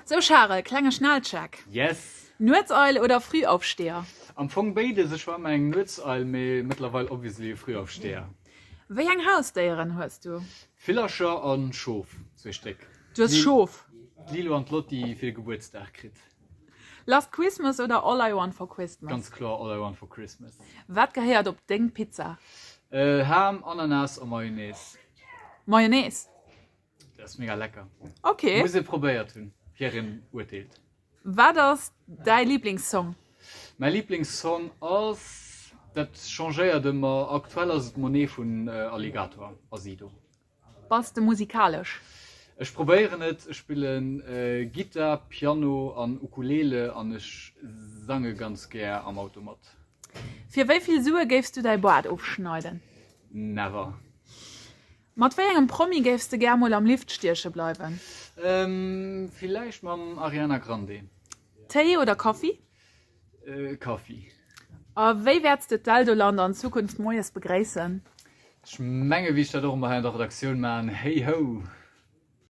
Sou Charel, klenge Schnellcheck. Yes! Nuetseil oder Frühaufsteher? Am Fong béides, ech war ëmmer eng Nuetseil, mee mëttlerweil obviously e Frühaufsteher. Wéi eng Hausdéieren hues du? Villercher an Schof, zwee Stéck. Du hues Schof? D'Lilo an d'Lotti fir de Gebuertsdag kritt. Last Christmas oder All I Want for Christmas? Ganz kloer All I Want for Christmas. Wat gehéiert op deng Pizza? Ham, Ananas a Mayonnaise. Mayonnaise? Dat ass mega lecker. Ok. Muss ee probéiert hunn, ier een urteelt. Wat ass däi Liblingssong? Mäi Liblingssong ass, dat changéiert ëmmer, aktuell ass et Monet vun Alligator a Sido. Bass de musikalesch? Ech probéieren et, ech spillen Gittar, Piano an Ukulele an ech sange ganz gär am Auto mat. Fir wéi vill Sue géifs du däi Boart ofschneiden? Never. Mat wéi engem Promi géifs de gär mol am Lift stieche bleiwen? Villäicht mam Ariana Grande. Téi oder Kaffi? Kaffi. A wéi wäerts de d'Eldoland an Zukunft moies begréissen? Ech menge wéi ech dat och ëmmer hei an der Redaktioun maachen, Hey ho!